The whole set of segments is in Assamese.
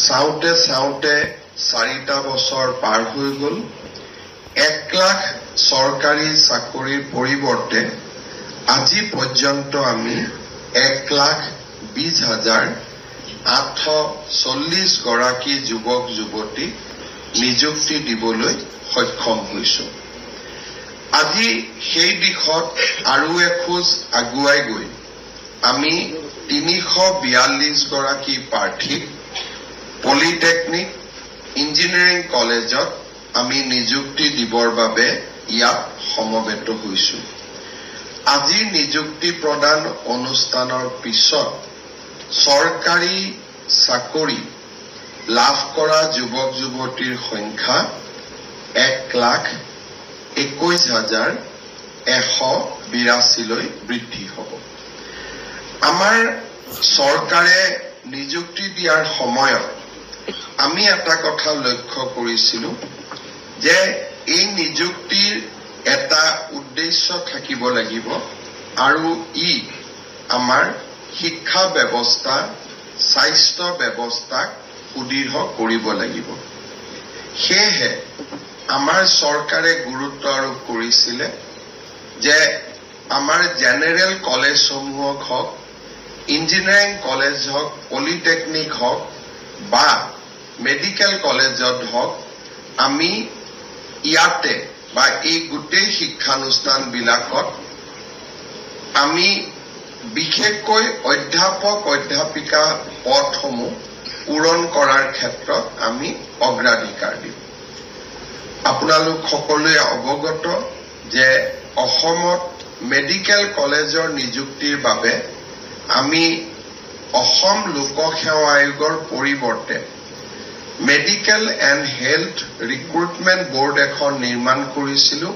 চাওঁতে চাওঁতে 4টা বছৰ পাৰ হৈ গ'ল। 1 লাখ চৰকাৰী চাকৰিৰ পৰিৱৰ্তে আজি পৰ্যন্ত আমি 1,20,840 গৰাকী যুৱক যুৱতীক নিযুক্তি দিবলৈ সক্ষম হৈছো। আজি সেই দিশত আৰু এখোজ আগুৱাই গৈ আমি 342 গৰাকী প্ৰাৰ্থীক পলিটেকনিক ইঞ্জিনিয়াৰিং কলেজত আমি নিযুক্তি দিবৰ বাবে ইয়াত সমবেত হৈছো। আজি নিযুক্তি প্ৰদান অনুষ্ঠানৰ পিছত চৰকাৰী চাকৰি লাভ কৰা যুৱক যুৱতীৰ সংখ্যা 1,21,182লৈ বৃদ্ধি হ'ব। আমাৰ চৰকাৰে নিযুক্তি দিয়াৰ সময়ত আমি এটা কথা লক্ষ্য কৰিছিলো যে এই নিযুক্তিৰ এটা উদ্দেশ্য থাকিব লাগিব আৰু ই আমাৰ শিক্ষা ব্যৱস্থা, স্বাস্থ্য ব্যৱস্থাক সুদৃঢ় কৰিব লাগিব। সেয়েহে আমাৰ চৰকাৰে গুৰুত্ব আৰোপ কৰিছিলে যে আমাৰ জেনেৰেল কলেজসমূহক হওক, ইঞ্জিনিয়াৰিং কলেজ হওক, পলিটেকনিক হওক বা মেডিকেল কলেজত হওক, আমি ইয়াতে বা এই গোটেই শিক্ষানুষ্ঠানবিলাকত আমি বিশেষকৈ অধ্যাপক অধ্যাপিকা পদসমূহ পূৰণ কৰাৰ ক্ষেত্ৰত আমি অগ্ৰাধিকাৰ দিম। আপোনালোক সকলোৱে অৱগত যে অসমত মেডিকেল কলেজৰ নিযুক্তিৰ বাবে আমি অসম লোকসেৱা আয়োগৰ পৰিৱৰ্তে medical and health recruitment board এখন নিৰ্মাণ কৰিছিলো।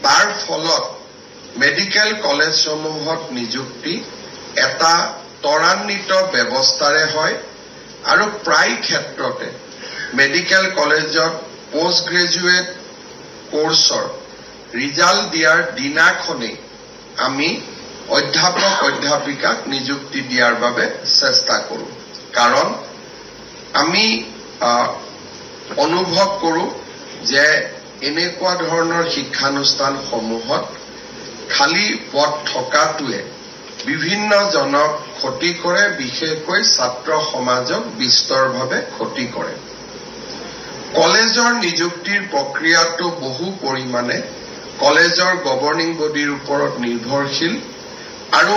তাৰ ফলত মেডিকেল কলেজসমূহত নিযুক্তি এটা ত্বৰান্বিত ব্যৱস্থাৰে হয় আৰু প্ৰায় ক্ষেত্ৰতে মেডিকেল কলেজত পোষ্ট গ্ৰেজুৱেট কোৰ্চৰ ৰিজাল্ট দিয়াৰ দিনাখনেই আমি অধ্যাপক অধ্যাপিকাক নিযুক্তি দিয়াৰ বাবে চেষ্টা কৰোঁ। কাৰণ আমি অনুভৱ কৰোঁ যে এনেকুৱা ধৰণৰ শিক্ষানুষ্ঠানসমূহত খালী পদ থকাটোৱে বিভিন্নজনক ক্ষতি কৰে, বিশেষকৈ ছাত্ৰ সমাজক বিস্তৰভাৱে ক্ষতি কৰে। কলেজৰ নিযুক্তিৰ প্ৰক্ৰিয়াটো বহু পৰিমাণে কলেজৰ গভৰ্ণিং বডিৰ ওপৰত নিৰ্ভৰশীল আৰু